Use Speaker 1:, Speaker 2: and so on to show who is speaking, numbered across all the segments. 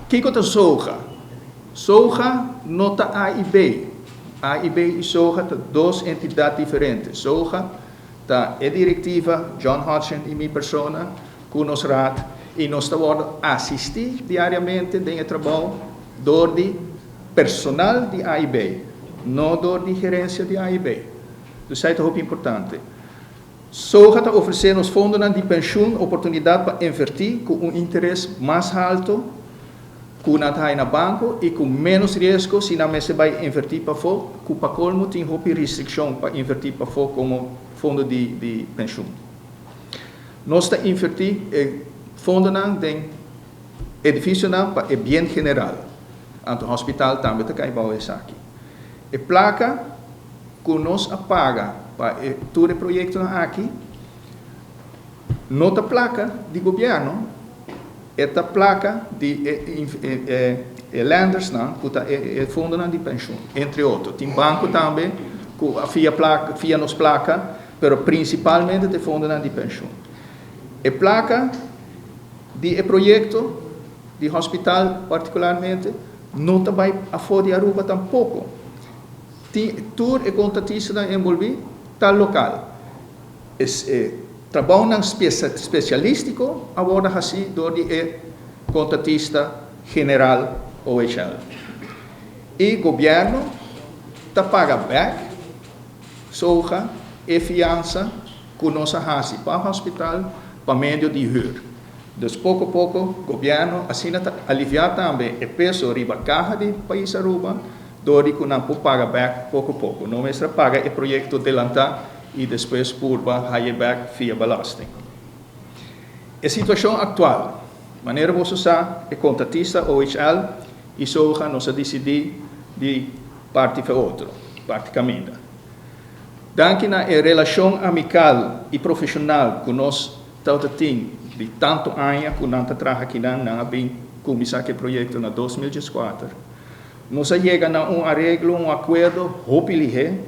Speaker 1: Kiko ta SOGA? SOGA no ta AIB. AIB i SOGA ta dos entidat diferente. SOGA ta e direktiva, John Hodgson i mi persona, ku nos raad, i nos ta wòrdu asistí diariamente den e trabou dor di personal di AIB, no dor di gerensia di AIB. Dus esei ta hopi importante. SOGA ta ofresé nos fondonan di penshun oportunidat pa invertí ku un interes mas haltu ku nan ta haña na banko i ku ménos riesgo si nan mester bai invertí pafó, ku pa kolmo tin hopi restrikshon pa invertí pafó komo fondo di penshun. Nos ta invertí e fondonan den edifisionan pa e bien general, anto hospital tambe ta kai bou esaki. E plaka ku nos a paga pa e tur e proyektonan aki no ta plaka di gobièrnu, e ta plaka di e e lendersnan ku ta e fondonan di penshun, entre otro. Tin banko tambe ku a fia plaka, fia nos plaka, pero prinsipalmente ta e fondonan di penshun. E plaka di e proyekto di hospital partikularmente no ta bai afó di Aruba tampoko. Tin tur e kontratistanan enbolbí ta lokal. E trabounan spesialístiko a wòrdu hasí dor di e kontratista general OHL. I gobièrnu ta paga bèk soga e fiansa ku nos a hasi pa hospital pa medio di hür. Dus poko poko gobièrnu asina ta aliviá tambe e peso riba kaha di pais Aruba dor di ku nan por paga bèk poko poko. No mester paga e proyekto delantá i despues purba haye bèk via belasting. E situashon aktual, Manera boso sa, e kontratista OHL i SOGA nos a disidí di parti fe otro, parti kaminda. Danki na e relashon amikal i profeshonal ku nos tabata tin di tantu aña ku nan ta traha akinan, nan a bin kuminsá ku e proyekto na 2014. Nos a yega na un areglo, un akuerdo hopi lihé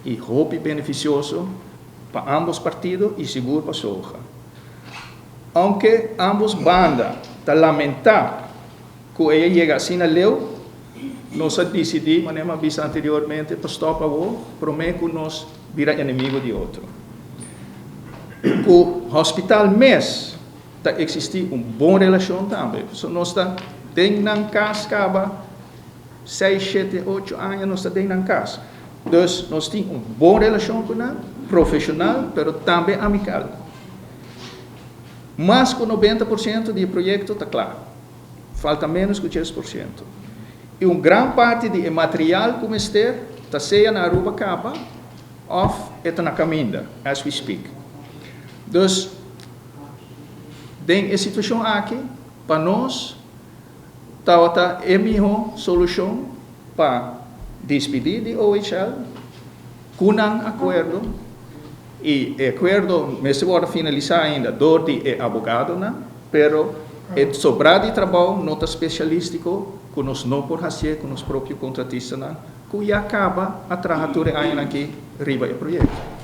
Speaker 1: i hopi benefisioso pa ámbos partido i sigur pa SOGA. Ounke ámbos banda ta lamentá ku e a yega asina leu, nos a disidí, manera mi a bisa anteriormente, pa stòp awor promé ku nos bira enemigo di otro. Ku hospital mes ta eksistí un bon relashon tambe. Pasobra nos ta den nan kas kaba seis, shete, ocho aña nos ta den nan kas. Dus nos tin un bon relashon ku nan, profeshonal pero tambe amikal. Mas ku 90% di e proyekto ta kla. Falta ménos ku 10%. I un gran parti di e material ku mester ta sea na Aruba kaba òf e ta na kaminda, as we speak. Dus den e situashon aki, pa nos tabata e mihó solushon pa dispidí di OHL ku nan akuerdo, i e akuerdo mester wòrdu finalisá ainda dor di e abogadonan, pero e sobrá di trabou no ta spesialístiko ku nos no por hasié ku nos propio kontratistanan ku ya kaba a traha tur e añanan aki riba e proyekto.